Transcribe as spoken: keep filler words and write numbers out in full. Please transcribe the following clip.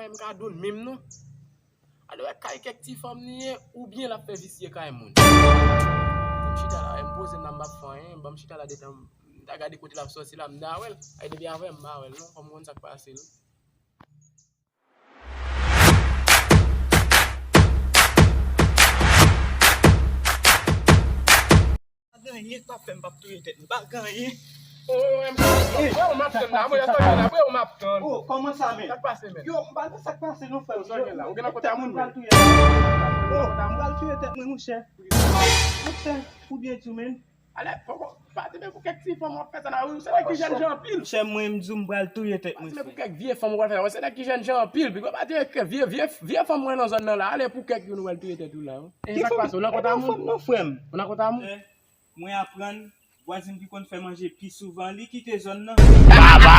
M ka dou l menm non. Alò, kay kèk ti fanm li ye, oubyen l ap fè visye kay moun. M chita la, m poze m la, m p ap fè anyen, ban m chita la detan, m ta gade kote l ap sòti la, m ta wè l. Ay, depi avè m, m pa wè l non, fò m konn sa k pase l. Pa gen anyen k ap fè m p ap touye tèt mwen. Pa gen anyen. Oh, oh, oh, m ap tann la, mwen, tann la, mwen, m ap tann. Oh, kòman sa, men? Sa k pase, men? Yo, m pa nan sa k pase, non, frè m. Ou gen nan kòt moun, men. Oh, m pral touye tèt mwen, monchè. Monchè, ou byen di w, men. Ale, poko, pa te pou kèk ti fanm w ap fè sa la, wi, se nèg ki jènjan anpil. Monchè, mwen, m di w, m pral touye tèt mwen, frè. Pa te pou kèk vye fanm w ap fè sa, se nèg ki jènjan anpil. Pi pa te kèk vye, vye, vye fanm mwen nan zòn nan la, ale pou kèk youn ou al touye tèt ou la, wi. E sa k pase, ou nan kont amou? Non, frè m. Ou nan kont amou? Mwen aprann, vwazin ki konn fè manje pi souvan, li kite zòn nan. Baba!